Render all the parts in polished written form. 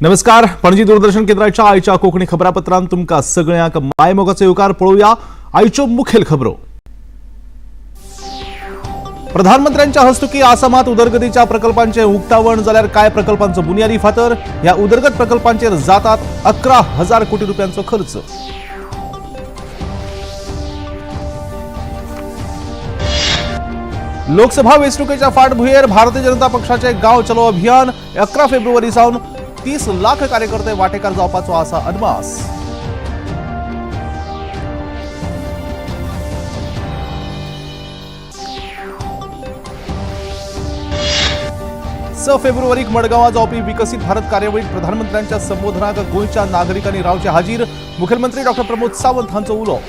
नमस्कार, पणजी दूरदर्शन केंद्राच्या आयच्या कोंकणी खबरापत्रांत तुमकां सगळ्यांक मायमोगाचो येवकार. पळोवया आयच्यो मुखेल खबरो. प्रधानमंत्र्यांच्या हस्तुकी आसामात उदरगतीच्या प्रकल्पांचे उक्तावण जाल्यार कांय प्रकल्पांचो बुन्यादी फातर. ह्या उदरगत प्रकल्पांचेर जातात 11,000 कोटी रुपयांचो खर्च. लोकसभा वेंचणुकेच्या फाटभुंयेर भारतीय जनता पक्षाचे गांव चलो अभियान. 11 फेब्रुवारी सावन 30 लाख कार्यकर्ते वांटेकार जावपाचो आसा अदमास. स फेब्रुवारीक मडगांवां जावपी विकसीत भारत कार्यावळीत प्रधानमंत्र्यांच्या संबोधनाक गोंयच्या नागरिकांनी रावचे हाजीर. मुखेलमंत्री डॉ प्रमोद सावंत हांचो उलो.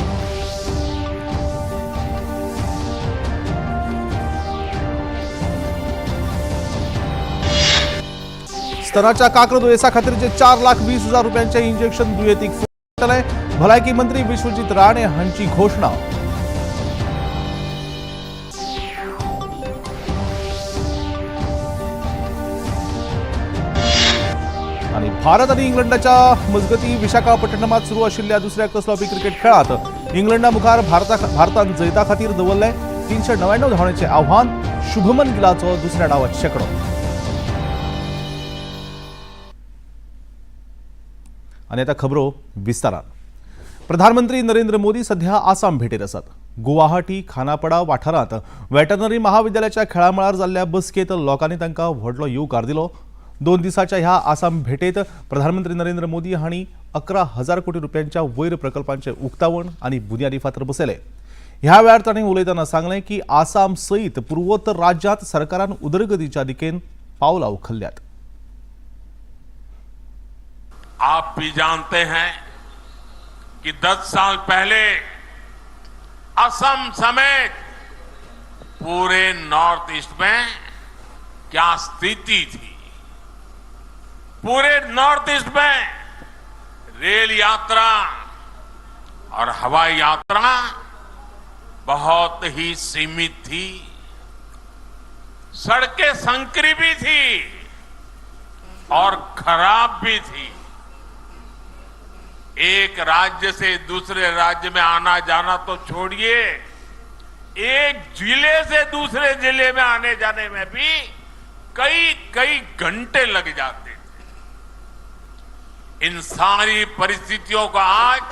स्तनाच्या कांक्र दुयेंसा खातीरचे 4,20,000 रुपयांचे इंजेक्शन दुयेंतीक फुकट, भलायकी मंत्री विश्वजीत राणे हांची घोशणा. आणि भारत आणि इंग्लंडाच्या मजगती विशाखापट्टणमात सुरू आशिल्ल्या दुसऱ्या कसलोपी क्रिकेट खेळात इंग्लंडा मुखार भारतान जैता खातीर दवरले 399 धांवण्याचे आव्हान. शुभमन गिलाचो दुसऱ्या डावात शेकडो. आनी आतां खबरो विस्तारान. प्रधानमंत्री नरेंद्र मोदी सध्या आसाम भेटेर आसात. गुवाहाटी खानापडा वाठारांत वेटरनरी महाविद्यालयाच्या खेळामळार जाल्ल्या बसकेंत लोकांनी तांकां व्हडलो येवकार दिलो. 2 दिसाच्या ह्या आसाम भेटेंत प्रधानमंत्री नरेंद्र मोदी हांणी 11,000 कोटी रुपयांच्या वयर प्रकल्पांचें उक्तावण आनी बुन्यादी फातर बसयले. ह्या वेळार तांणी उलयतना सांगलें की आसाम सयत पुर्वोत्तर राज्यांत सरकारान उदरगतीच्या दिकेन पावलां उखल्ल्यात. आप भी जानते हैं कि 10 साल पहले असम समेत पूरे नॉर्थ ईस्ट में क्या स्थिति थी. पूरे नॉर्थ ईस्ट में रेल यात्रा और हवाई यात्रा बहुत ही सीमित थी, सड़कें संकरी भी थी और खराब भी थी. एक राज्य से दूसरे राज्य में आना जाना तो छोड़िए, एक जिले से दूसरे जिले में आने जाने में भी कई कई घंटे लग जाते थे. इन सारी परिस्थितियों को आज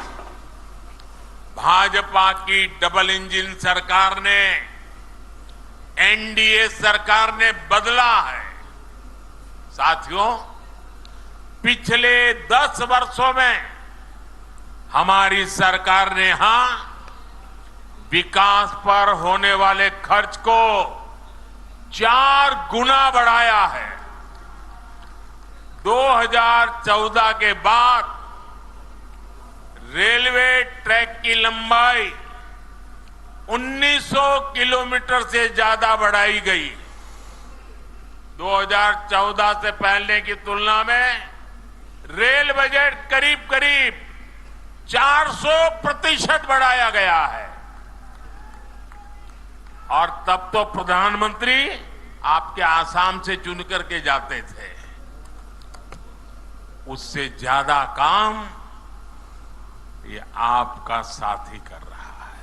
भाजपा की डबल इंजन सरकार ने, एनडीए सरकार ने बदला है. साथियों, पिछले 10 वर्षों में हमारी सरकार ने यहां विकास पर होने वाले खर्च को 4 गुना बढ़ाया है. 2014 के बाद रेलवे ट्रैक की लंबाई 1900 किलोमीटर से ज्यादा बढ़ाई गई. 2014 से पहले की तुलना में रेल बजट करीब करीब 400% बढ़ाया गया है. और तब तो प्रधानमंत्री आपके आसाम से चुन करके जाते थे. उससे ज्यादा काम ये आपका साथी कर रहा है.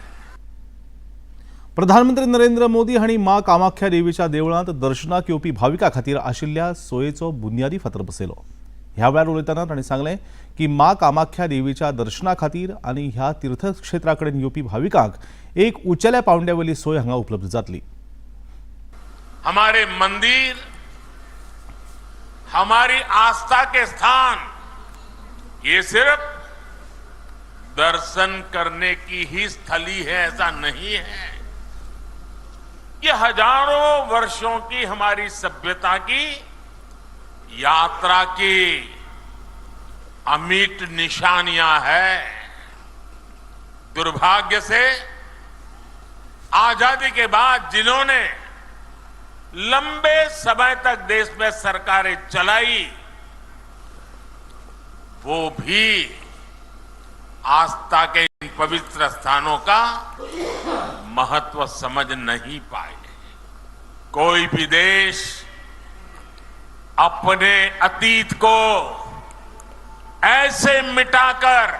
प्रधानमंत्री नरेंद्र मोदी हांणी मां कामाख्या देवीच्या देवळांत दर्शनाक येवपी भाविकां खातीर आशिल्ल्या सोयेचो बुन्यादी फातर बसयलो. ह्या वेळार उलयतना तांणी सांगलें की मां कामाख्या देवीच्या दर्शना खातीर आनी ह्या तीर्थक्षेत्रा कडेन येवपी भाविकांक एक उंचेल्या पावंड्या वयली सोय हांगा उपलब्ध जातली. हमारे मंदिर, हमारी आस्था के स्थान, ये सिर्फ दर्शन करने की ही स्थली है ऐसा नहीं है. ये हजारों वर्षों की हमारी सभ्यता की यात्रा की अमिट निशानियां है. दुर्भाग्य से आजादी के बाद जिन्होंने लंबे समय तक देश में सरकारें चलाई, वो भी आस्था के इन पवित्र स्थानों का महत्व समझ नहीं पाए. कोई भी देश अपने अतीत को ऐसे मिटाकर,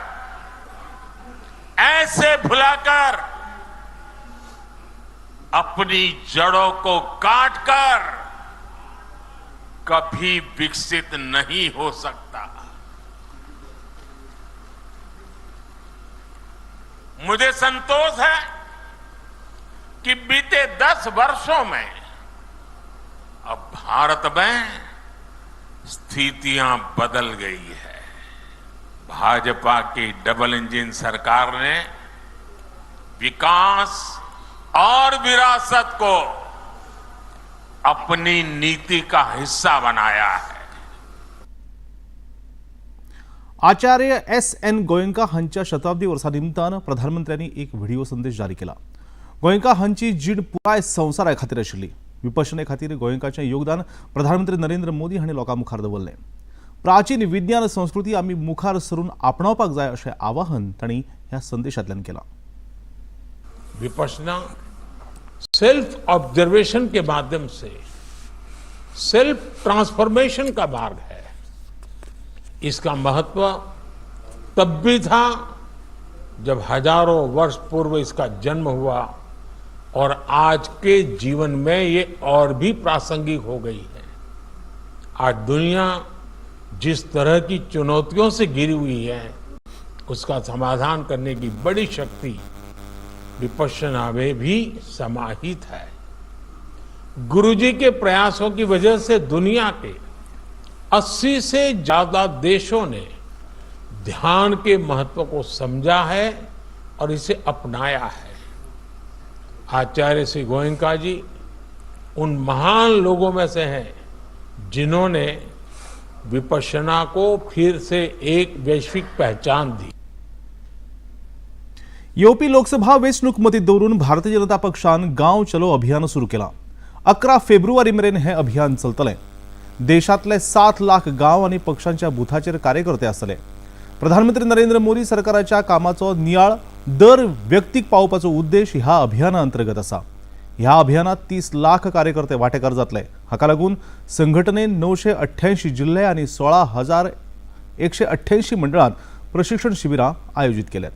ऐसे भुलाकर, अपनी जड़ों को काटकर कभी विकसित नहीं हो सकता। मुझे संतोष है कि बीते 10 वर्षों में अब भारत में स्थितियां बदल गई है। भाजपा की डबल इंजन सरकार ने विकास और विरासत को अपनी नीति का हिस्सा बनाया है। आचार्य एस एन गोयंका हांच्या शताब्दी वर्सा निमतान प्रधानमंत्र्यांनी एक व्हिडिओ संदेश जारी केला। गोयंका हांची जीण पुराय संवसारा खातीर आशिल्ली। विपश्यने खातीर गोयंकाचें योगदान प्रधानमंत्री नरेंद्र मोदी हांणी लोकां मुखार दवरलें। प्राचीन विज्ञान संस्कृती आमी मुखार सरून आपणावपाक जाय अशें आवाहन तांणी ह्या संदेशांतल्यान केलां। विपश्यना सेल्फ ऑब्जर्वेशन के माध्यम से सेल्फ ट्रांसफॉर्मेशन का मार्ग है। इसका महत्व तब भी था जब हजारों वर्ष पूर्व इसका जन्म हुआ और आज के जीवन में ये और भी प्रासंगिक हो गई है। आज दुनिया जिस तरह की चुनौतियों से घिरी हुई है, उसका समाधान करने की बड़ी शक्ति विपश्यना में भी समाहित है। गुरुजी के प्रयासों की वजह से दुनिया के 80 से ज्यादा देशों ने ध्यान के महत्व को समझा है और इसे अपनाया है। आचार्य श्री गोयंका जी उन महान लोगों में से हैं जिन्होंने विपश्यना को फिर से एक वैश्विक पहचान दी। येवपी लोकसभा वेंचणूक मतींत दवरून भारतीय जनता पक्षान गांव चलो अभियान सुरू केलां। 11 फेब्रुवारी मेरेन हें अभियान चलतलें। देशांतले 7 लाख गांव आनी पक्षांच्या बुथाचेर कार्यकर्ते आसतले। प्रधानमंत्री नरेंद्र मोदी सरकाराच्या कामाचो नियाळ दर व्यक्तीक पावोवपाचो उद्देश ह्या अभियाना अंतर्गत आसा। ह्या अभियानात 30 लाख कार्यकर्ते वांटेकार जातले। हाका लागून संघटनेन 988 जिल्हे आनी 16,188 मंडळांत प्रशिक्षण शिबिरां आयोजीत केल्यात।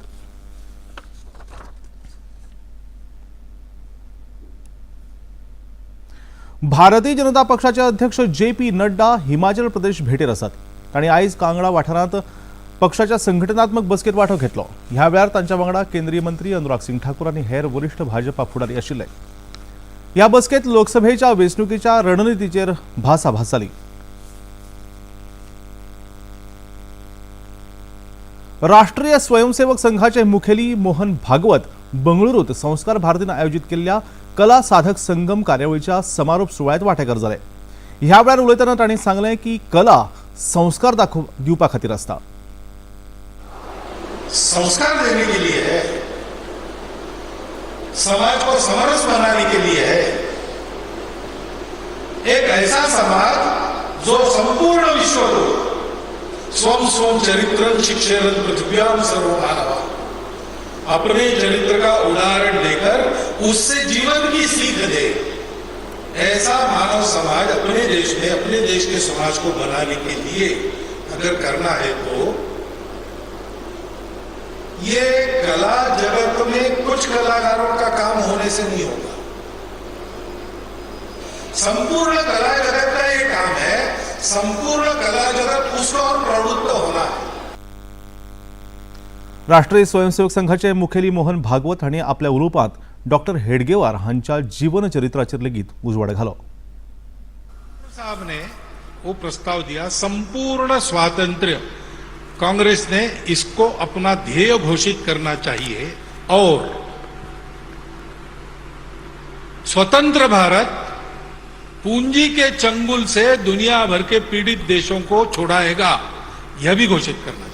भारतीय जनता पक्षाचे अध्यक्ष जे पी नड्डा हिमाचल प्रदेश भेटेर आसात। तांणी आयज कांगडा वाठारांत पक्षाच्या संघटनात्मक बसकेत वांटो घेतलो। ह्या वेळार तांच्या वांगडा केंद्रीय मंत्री अनुराग सिंग ठाकूर आनी हेर वरिश्ठ भाजपा फुडारी आशिल्ले। ह्या बसकेत लोकसभेच्या वेंचणुकेच्या रणनितीचेर भासाभास जाली। राष्ट्रीय स्वयंसेवक संघाचे मुखेली मोहन भागवत बंगळुरूत संस्कार भारतीन आयोजित केल्ल्या कला साधक संगम कार्यावळीच्या समारोप सुवाळ्यात वांटेकार जाले। ह्या वेळार उलयतना तांणी सांगलें की कला संस्कार दाखोव दिवपा खातीर आसता। संस्कार देने के लिए है, समाज को समरस बनाने के लिए है। एक ऐसा समाज जो संपूर्ण विश्व को स्वम स्वम चरित्रं शिक्षेरन पृथ्व्याम सर्व मानवा, अपने चरित्र का उदाहरण देकर उससे जीवन की सीख दे, ऐसा मानव समाज अपने देश में, अपने देश के समाज को बनाने के लिए अगर करना है तो ये कला जगत में कुछ कलाकारों का काम होने से नहीं होगा। संपूर्ण कला जगत का ये काम है। संपूर्ण कला जगत उसको और प्रवृत्त होना है। राष्ट्रीय स्वयंसेवक संघाचे मुखेली मोहन भागवत हांणी आपल्या उलोवपांत डॉक्टर हेडगेवार हांच्या जीवन चरित्राचेर लेगीत उजवाड घालो। साहब ने वो प्रस्ताव दिया, संपूर्ण स्वातंत्र्य, कांग्रेस ने इसको अपना ध्येय घोषित करना चाहिए और स्वतंत्र भारत पूंजी के चंगुल से दुनिया भर के पीड़ित देशों को छुड़ाएगा, यह भी घोषित करना चाहिए।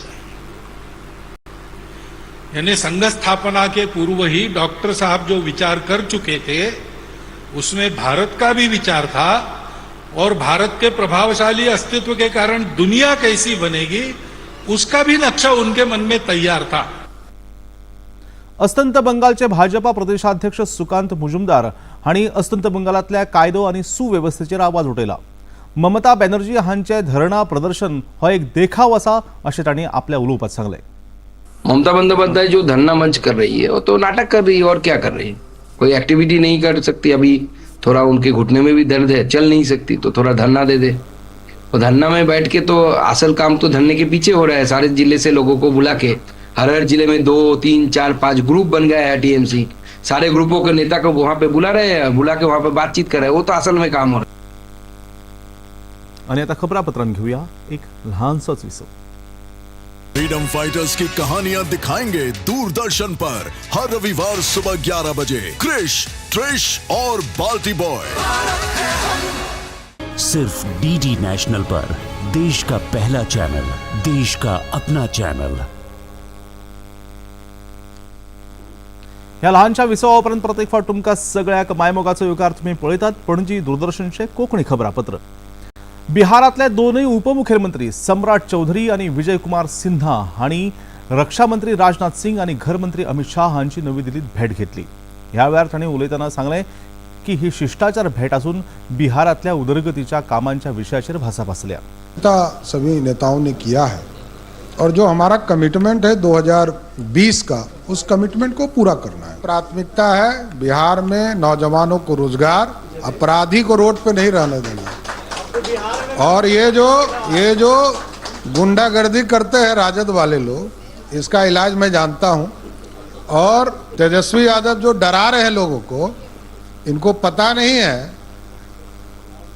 यानी संघ स्थापना के पूर्व ही डॉक्टर साहब जो विचार कर चुके थे, उसमें भारत का भी विचार था और भारत के प्रभावशाली अस्तित्व के कारण दुनिया कैसी बनेगी, उसका भी नक्शा उनके मन में तैयार था। अस्तंत बंगालचे भाजपा प्रदेशाध्यक्ष सुकांत मुजुमदार हांणी अस्तंत बंगालांतल्या कायदो आनी सुवेवस्थेचेर आवाज उठयला। ममता बॅनर्जी हांचे धरणा प्रदर्शन हो एक देखाव आसा अशें तांणी आपल्या उलोवपात सांगलें. ममता बंदोपाध्याय जो धरना मंच कर रही है वो तो नाटक कर रही है और क्या कर रही है, कोई एक्टिविटी नहीं कर सकती। अभी थोड़ा उनके घुटने में भी दर्द है, चल नहीं सकती, तो थोड़ा धरना दे दे। और धरना में बैठ के तो असल काम तो धरने के पीछे हो रहा है। सारे जिले से लोगों को बुला के हर हर जिले में 2, 3, 4, 5 ग्रुप बन गया है टीएमसी। सारे ग्रुपों के नेता को वहां पे बुला रहे हैं, बुला के वहां पे बातचीत कर रहे हैं, वो तो असल में काम हो रहा है। आणि आता खबरापत्रांत घेऊया एक ल्हानसोच विसव. फ्रीडम फाइटर्स की कहानियां दिखाएंगे दूरदर्शन पर हर रविवार सुबह 11 बजे क्रिश, त्रिश और बाल्टी बॉय। सिर्फ डीडी नेशनल पर देश का पहला चैनल, देश का अपना चैनल। ह्या ल्हानशा विसवा उपरांत परत एक फावट तुमकां सगळ्याक मायमोगाचो येवकार. तुमी पळयतात पणजी दूरदर्शनचें कोंकणी खबरापत्र. बिहारांतले दोनूय उपमुखेलमंत्री सम्राट चौधरी आनी विजय कुमार सिन्हा हांणी रक्षा मंत्री राजनाथ सिंग आनी घरमंत्री अमित शाह हांची नवी दिल्लीत भेट घेतली. ह्या वेळार तांणी उलयतना सांगलें की ही शिश्टाचार भेट आसून बिहारांतल्या उदरगतीच्या कामांच्या विशयाचेर भासाभास जाल्या. सभी नेताओं ने किया है और जो हमारा कमिटमेंट है 2020 का, उस कमिटमेंट को पूरा करना है। प्राथमिकता है बिहार में नौजवानों को रोजगार, अपराधी को रोड पे नहीं रहने देना और ये जो गुंडागर्दी करते हैं राजद वाले लोग, इसका इलाज मैं जानता हूं। और तेजस्वी यादव जो डरा रहे हैं लोगों को, इनको पता नहीं है,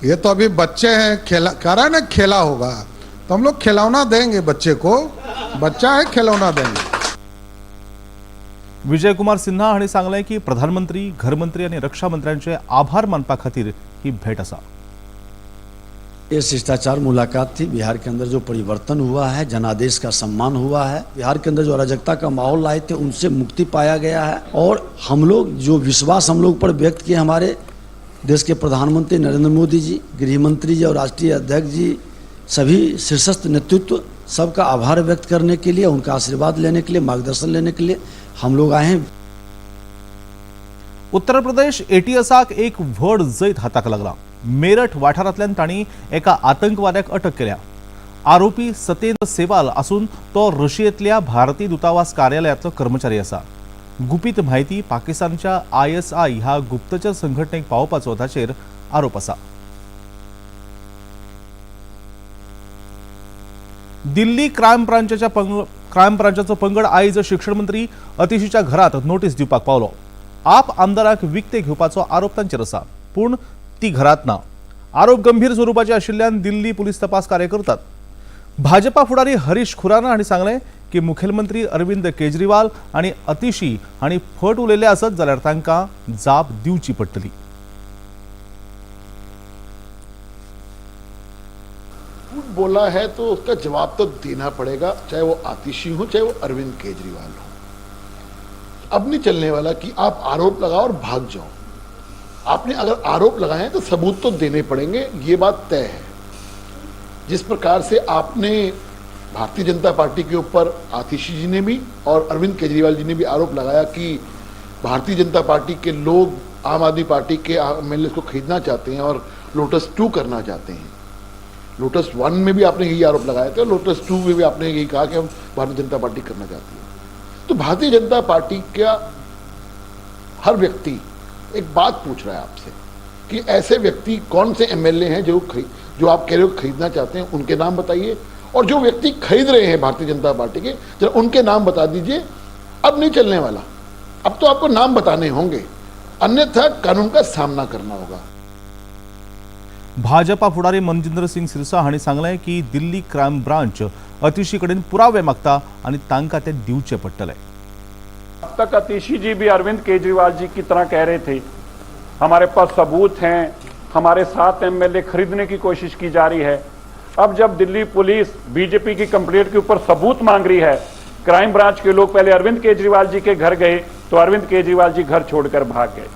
ये तो अभी बच्चे हैं, खेला कह रहा है ना, खेला होगा तो हम लोग खिलौना देंगे बच्चे को, बच्चा है, खिलौना देंगे। विजय कुमार सिन्हा हांणी सांगलें की प्रधानमंत्री, घरमंत्री आनी रक्षा मंत्र्यांचे आभार मानपा खातीर ही भेट आसा. ये शिष्टाचार मुलाकात थी। बिहार के अंदर जो परिवर्तन हुआ है, जनादेश का सम्मान हुआ है, बिहार के अंदर जो अराजकता का माहौल लाए थे उनसे मुक्ति पाया गया है और हम लोग जो विश्वास हम लोग पर व्यक्त किए हमारे देश के प्रधानमंत्री नरेंद्र मोदी जी, गृह मंत्री जी और राष्ट्रीय अध्यक्ष जी, सभी शीर्षस्थ नेतृत्व, सबका आभार व्यक्त करने के लिए, उनका आशीर्वाद लेने के लिए, मार्गदर्शन लेने के लिए हम लोग आए हैं। उत्तर प्रदेश एटीएसाक एक व्हड जैत हाताक लागलां. मेरठ वाठारांतल्यान तांणी एका आतंकवाद्याक अटक केल्या. आरोपी सतेंद्र सेवाल आसून तो रशियेंतल्या भारतीय दूतावास कार्यालयांतलो कर्मचारी आसा. गुपीत म्हायती पाकिस्तानच्या आयएसआय ह्या गुप्तचर संघटनेक पावोवपाचो ताचेर आरोप आसा. दिल्ली क्रायम ब्रांचाचो पंगड आयज शिक्षण मंत्री अतिशीच्या घरात नोटीस दिवपाक पावलो. आप आमदाराक विकते घेवपाचो आरोप तांचेर आसा, पूण ती घरात ना. आरोप गंभीर स्वरुपाचे आशिल्ल्यान दिल्ली पुलीस तपास कार्य करतात. भाजपा फुडारी हरीश खुराना हांणी सांगलें की मुखेलमंत्री अरविंद केजरीवाल आनी अतिशी हांणी फट उलयल्ले आसत जाल्यार तांकां जाप दिवची पडटली. झूठ बोला है तो उसका जवाब तो देना पड़ेगा, चाहे वो आतिशी हो चाहे वो अरविंद केजरीवाल हो। अब नहीं चलने वाला कि आप आरोप लगाओ और भाग जाओ। आपने अगर आरोप लगाए हैं तो सबूत तो देने पड़ेंगे, ये बात तय है। जिस प्रकार से आपने भारतीय जनता पार्टी के ऊपर आतिशी जी ने भी और अरविंद केजरीवाल जी ने भी आरोप लगाया कि भारतीय जनता पार्टी के लोग आम आदमी पार्टी के एमएलए को खरीदना चाहते हैं और लोटस 2 करना चाहते हैं। लोटस 1 में भी आपने यही आरोप लगाए थे और लोटस 2 में भी आपने यही कहा कि हम भारतीय जनता पार्टी करना चाहती है। तो भारतीय जनता पार्टी का हर व्यक्ति एक बात पूछ रहा है आपसे कि ऐसे व्यक्ति कौन से एमएलए हैं जो आप कह रहे हो खरीदना चाहते हैं, उनके नाम बताइए, और जो व्यक्ति खरीद रहे हैं भारतीय जनता पार्टी के, जरा उनके नाम बता दीजिए। अब नहीं चलने वाला, अब तो आपको नाम बताने होंगे, अन्यथा कानून का सामना करना होगा। भाजपा फुडारी मनजिंदर सिंग सिरसा हांणी सांगलें की दिल्ली क्रायम ब्रांच अतिशी कडेन पुरावे मागता आनी तांकां ते दिवचे पडटले. अब तक अतिशी जी भी अरविंद केजरीवाल जी की तरह कह रहे थे हमारे पास सबूत हैं, हमारे 7 एमएलए खरीदने की कोशिश की जा रही है। अब जब दिल्ली पुलिस बीजेपी की कंप्लेंट के ऊपर सबूत मांग रही है, क्राइम ब्रांच के लोग पहले अरविंद केजरीवाल जी के घर गए तो अरविंद केजरीवाल जी घर छोड़कर भाग गए।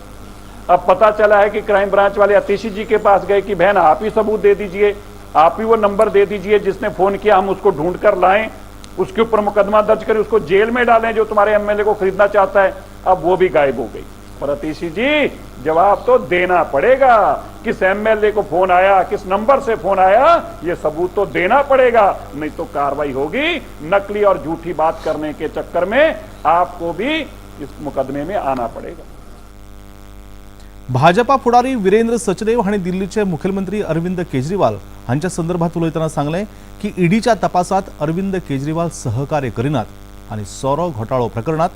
अब पता चला है कि क्राइम ब्रांच वाले अतिशी जी के पास गए कि बहन आप ही सबूत दे दीजिए, आप ही वो नंबर दे दीजिए जिसने फोन किया, हम उसको ढूंढ कर लाएं, उसके ऊपर मुकदमा दर्ज करें, उसको जेल में डालें जो तुम्हारे एमएलए को खरीदना चाहता है। अब वो भी गायब हो गई। पर अतिशी जी जवाब तो देना पड़ेगा। किस एमएलए को फोन आया, किस नंबर से फोन आया, ये सबूत तो देना पड़ेगा, नहीं तो कार्रवाई होगी। नकली और झूठी बात करने के चक्कर में आपको भी इस मुकदमे में आना पड़ेगा। भाजपा फुडारी वीरेंद्र सचदेव हांणी दिल्लीचे मुखेलमंत्री अरविंद केजरीवाल हांच्या संदर्भात उलयतना सांगलें की ईडीच्या तपासात अरविंद केजरीवाल सहकार्य करिनात आनी सोरो घोटाळो प्रकरणात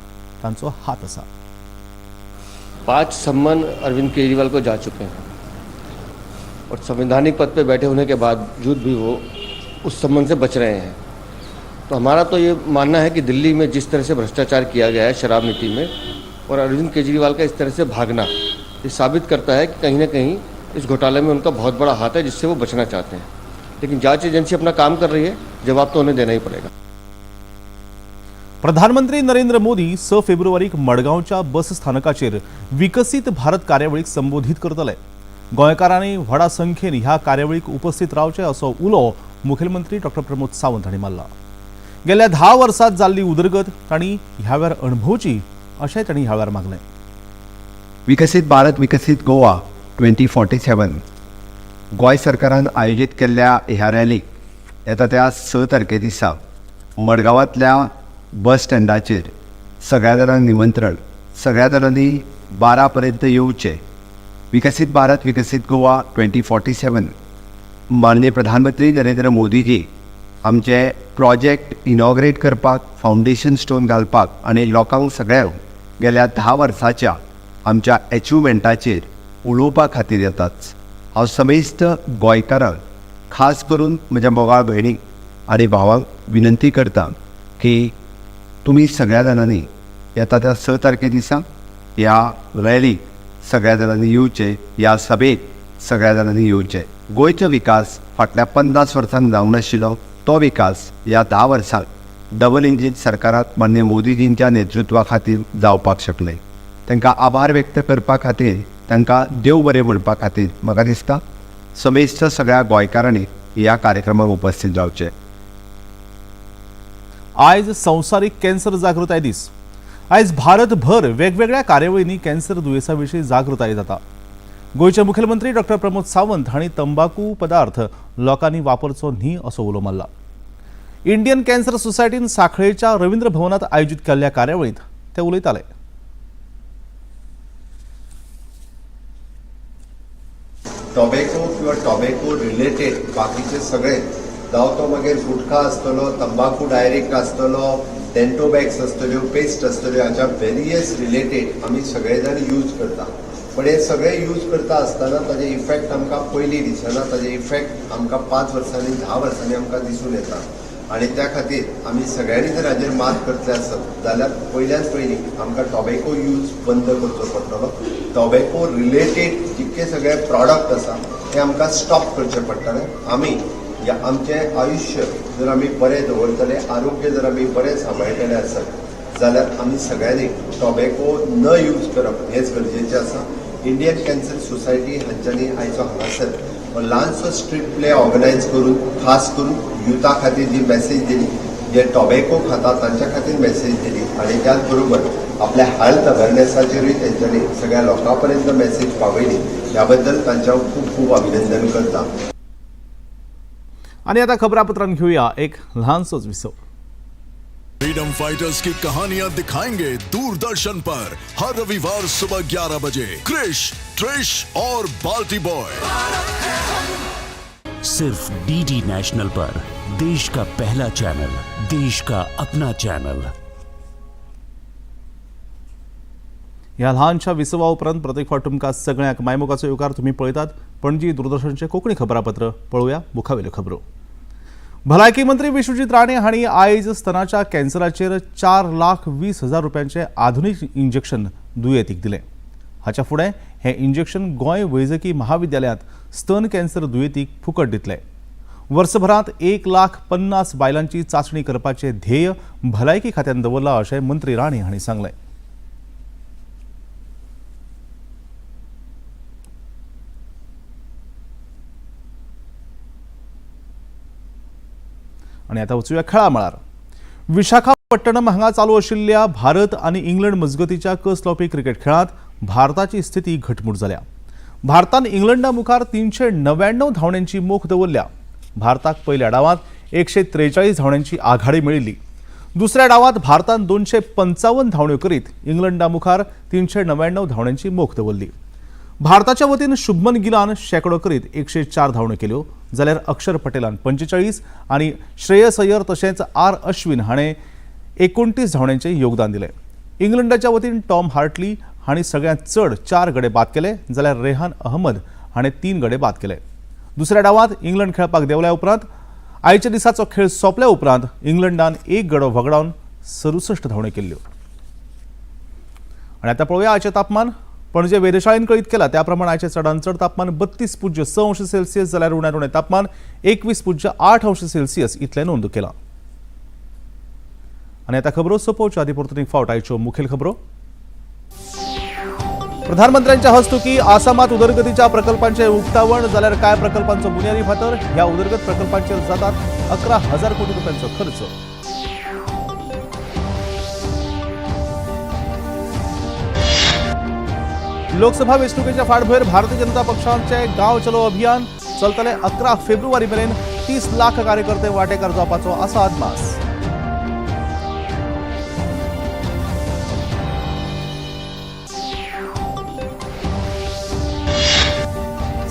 तांचो हात आसा। 5 सम्मान अरविंद केजरीवाल को जा चुके हैं और संवैधानिक पद पे बैठे होने के बावजूद भी वो उस सम्मान से बच रहे हैं। तो हमारा तो ये मानना है कि दिल्ली में जिस तरह से भ्रष्टाचार किया गया है शराब नीति में, और अरविंद केजरीवाल का इस तरह से भागना, ये साबित करता है कि कहीं ना कहीं इस घोटाले में उनका बहुत बड़ा हाथ है, जिससे वो बचना चाहते हैं। लेकिन जांच एजेंसी अपना काम कर रही है, जवाब तो उन्हें देना ही पड़ेगा। प्रधानमंत्री नरेंद्र मोदी 6 फेब्रुवारीक मडगांवच्या बस स्थानकाचेर विकसीत भारत कार्यावळीक संबोधीत करतले। गोंयकारांनी व्हडा संख्येन ह्या कार्यावळीक उपस्थित रावचे असो उलो मुखेलमंत्री डॉ प्रमोद सावंत हांणी मारला। गेल्या 10 वर्सांत जाल्ली उदरगत तांणी ह्या वेळार अणभवची अशें तांणी ह्या वेळार मागलें। विकसीत भारत विकसीत गोवा 2047 गोंय सरकारान आयोजीत केल्ल्या ह्या रॅलीक येता त्या 6 तारखे दिसा मडगांवांतल्या बस स्टँडाचेर सगळ्या जाणांक निमंत्रण, सगळ्या जाणांनी 12 पर्यंत येवचें। विकसीत भारत विकसीत गोवा 2047 माननीय प्रधानमंत्री नरेंद्र मोदीजी आमचे प्रोजेक्ट इनॉग्रेट करपाक, फावंडेशन स्टोन घालपाक आनी लोकांक सगळ्यांक गेल्या 10 वर्साच्या आमच्या एचिवमेंटाचेर उलोवपा खातीर येतात। हांव समेस्त गोंयकारांक, खास करून म्हज्या मोगाळ भयणीक आनी भावांक विनंती करता की तुमी सगळ्या जाणांनी येता त्या 6 तारखे दिसा ह्या रॅलीक सगळ्या जाणांनी येवचें, ह्या सभेक सगळ्या जाणांनी येवचें। गोंयचो विकास फाटल्या 50 वर्सांक जावंक नाशिल्लो तो विकास ह्या 10 वर्सांक डबल इंजीन सरकारांत माननीय मोदीजींच्या नेतृत्वा खातीर जावपाक शकलें। तांकां आभार व्यक्त करपा खातीर, तांकां देव बरें म्हणपा खातीर म्हाका दिसता समेस्त सगळ्या गोंयकारांनी ह्या कार्यक्रमाक उपस्थित जावचें। आयज संवसारीक कॅन्सर जागृताय दीस। आयज भारतभर वेगवेगळ्या कार्यावळींनी कॅन्सर दुयेंसा विशीं जागृताय जाता। गोंयचे मुखेलमंत्री डॉ प्रमोद सावंत हांणी तंबाकू पदार्थ लोकांनी वापरचो न्ही असो उलो मारला। इंडियन कॅन्सर सोसायटीन सांखळेच्या रवींद्र भवनात आयोजीत केल्ल्या कार्यावळींत ते उलयताले। टोबॅको किंवा टोबॅको रिलेटेड बाकीचे सगळे, जावं तो मागीर गुटखा आसतलो, तंबाकू डायरेक्ट आसतलो, डेंटोबॅग्स आसतल्यो, पेस्ट आसतल्यो, हाच्या वेरियस रिलेटेड आमी सगळे जाण यूज करता। पण हे सगळे यूज करता आसतना ताजे इफेक्ट आमकां पयलीं दिसना, ताजे इफेक्ट आमकां 5 वर्सांनी 10 वर्सांनी आमकां दिसून येता। आनी त्या खातीर आमी सगळ्यांनी जर हाजेर मात करतले आसत जाल्यार पयल्यान पयलीं आमकां टोबॅको यूज बंद करचो पडटलो। टोबॅको रिलेटेड जितके सगळे प्रॉडक्ट आसा ते आमकां स्टॉप करचे पडटले। आमी आमचें आयुश्य जर आमी बरें दवरतले, आरोग्य जर आमी बरें सांबाळटले आसत जाल्यार आमी सगळ्यांनी टोबॅको न यूज करप हेंच गरजेचें आसा। इंडियन कॅन्सर सोसायटी हांच्यांनी आयचो हांगासर ल्हानसो स्ट्रीट प्ले ऑर्गनायज करून खास करून युथा खातीर जी मॅसेज दिली, जे टोबॅको खाता तांच्या खातीर मॅसेज दिली आनी त्याच बरोबर आपल्या हेल्थ अवेरनेसाचेरूय तेंच्यांनी सगळ्या लोकां पर्यंत मॅसेज पावयली, ह्या बद्दल तांचें हांव खूब खूब अभिनंदन करता। आनी आतां खबरापत्रान घेवया एक ल्हानसोच विसव। फ्रीडम फाइटर्स की कहानियां दिखाएंगे दूरदर्शन पर हर रविवार सुबह 11 बजे क्रिश, ट्रिश और बाल्टी बॉय। सिर्फ डीडी नेशनल पर देश का पहला चैनल, देश का अपना चैनल। ह्या ल्हानशा विसवा उपरांत प्रत्येक फावट तुमकां सगळ्यांक मायमोगाचो येवकार। तुमी पळयतात पणजी दूरदर्शनचें कोंकणी खबरापत्र। पळोवया मुखावेल्यो खबरो। भलायकी मंत्री विश्वजीत राणे हांणी आयज स्तनाच्या कॅन्सराचेर 4,20,000 रुपयांचें आधुनीक इंजेक्शन दुयेंतीक दिलें। हाच्या फुडें हें इंजेक्शन गोंय वैजकी महाविद्यालयांत स्तन कॅन्सर दुयेंतीक फुकट दितले। वर्सभरांत 1,50,000 बायलांची चांचणी करपाचें ध्येय भलायकी खात्यान दवरलां अशें मंत्री राणे हांणी सांगलें। आनी आतां वचुया खेळा मळार। विशाखापट्टणम हांगा चालू आशिल्ल्या भारत आनी इंग्लंड मजगतीच्या कस लावपी क्रिकेट खेळांत भारताची स्थिती घटमूट जाल्या. भारतान इंग्लंडा मुखार 399 धांवड्यांची मोख दवरल्या. भारताक पयल्या डावांत 143 धांवड्यांची आघाडी मेळिल्ली. दुसऱ्या डावांत भारतान 255 धांवड्यो करीत इंग्लंडा मुखार 399 धांवड्यांची मोख दवरली. भारताच्या वतीन शुभमन गिलान शेंकडो करीत 104 धांवड्यो केल्यो, जाल्यार अक्षर पटेलान 45 आनी श्रेयस अय्यर तशेंच आर अश्विन हाणें 29 धांवड्यांचें योगदान दिलें. इंग्लंडाच्या वतीन टॉम हार्टली हांणी सगळ्यांत चड 4 गडे बाद केले, जाल्यार रेहान अहमद हाणें 3 गडे बाद केले. दुसऱ्या डावांत इंग्लंड खेळपाक देंवल्या उपरांत आयच्या दिसाचो खेळ सोंपल्या उपरांत इंग्लंडान 1 गडो वगडावन 67 धांवड्यो केल्ल्यो. आनी आतां पळोवया आयचें तापमान. पणजे वेधशाळेन कळीत केला त्या प्रमाण आयचें चडांत चड तापमान 32.6 अंश सेल्सियस, जाल्यार उण्यांत उणें तापमान 21.8 अंश सेल्सियस इतलें नोंद केलां. आनी आतां खबरो सोंपोवच्यो आदी परतून एक फावट आयच्यो मुखेल खबरो. प्रधानमंत्र्यांच्या हस्तुकी आसामात उदरगतीच्या प्रकल्पांचें उक्तावण, जाल्यार कांय प्रकल्पांचो बुन्यादी फातर. ह्या उदरगत प्रकल्पांचेर जातात 11,000 कोटी रुपयांचो खर्च. लोकसभा वेंचणुकेच्या फाटभुंयेर भारतीय जनता पक्षाचे गांव चलो अभियान चलतले 11 फेब्रुवारी मेरेन 30 लाख कार्यकर्ते वांटेकार जावपाचो आसा अदमास.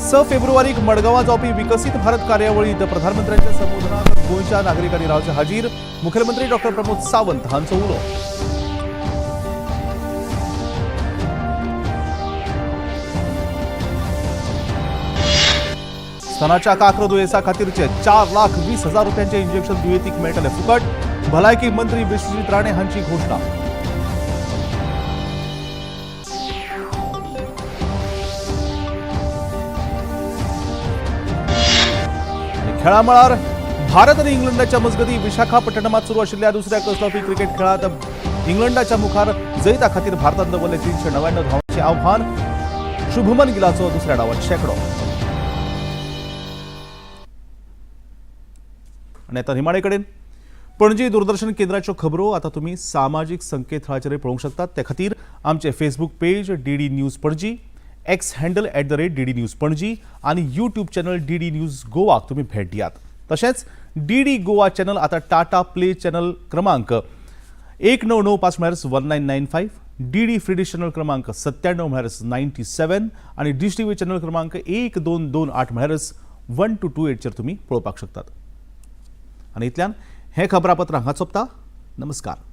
स फेब्रुवारीक मडगांवां जावपी विकसीत भारत कार्यावळींत प्रधानमंत्र्यांच्या संबोधनाक गोंयच्या नागरिकांनी रावचे हाजीर, मुखेलमंत्री डॉ प्रमोद सावंत हांचो उलो. स्तनाच्या काक्र दुयेंसा खातीरचे 4,20,000 रुपयांचे इंजेक्शन दुयेंतीक मेळटले फुकट, भलायकी मंत्री विश्वजीत राणे हांची घोशणा. खेळामळार भारत आनी इंग्लंडाच्या मजगती विशाखापट्टणमात सुरू आशिल्ल्या दुसऱ्या कसलोपी क्रिकेट खेळांत इंग्लंडाच्या मुखार जैता खातीर भारतान दवरले 399 धांवचे आव्हान. शुभमन गिलाचो दुसऱ्या डावात शेंकडो. आनी आतां निमाणे कडेन पणजी दूरदर्शन केंद्राच्यो खबरो आतां तुमी सामाजीक संकेतथळाचेर पळोवंक शकतात. ते खातीर आमचे Facebook page DD news Panaji, X handle @DD news Panaji आनी यूट्यूब चॅनल डीडी न्यूज गोवाक तुमी भेट दियात. तशेंच डीडी गोवा चॅनल आतां टाटा प्ले चॅनल क्रमांक 1995 म्हळ्यार 1995, डीडी फ्री डिश चॅनल क्रमांक 97 म्हळ्यार 97 आनी डिश टीव्ही चॅनल क्रमांक 1228 म्हळ्यार 1228चेर तुमी पळोवपाक शकतात. आनी इतल्यान हें खबरापत्र हांगा सोंपता. नमस्कार.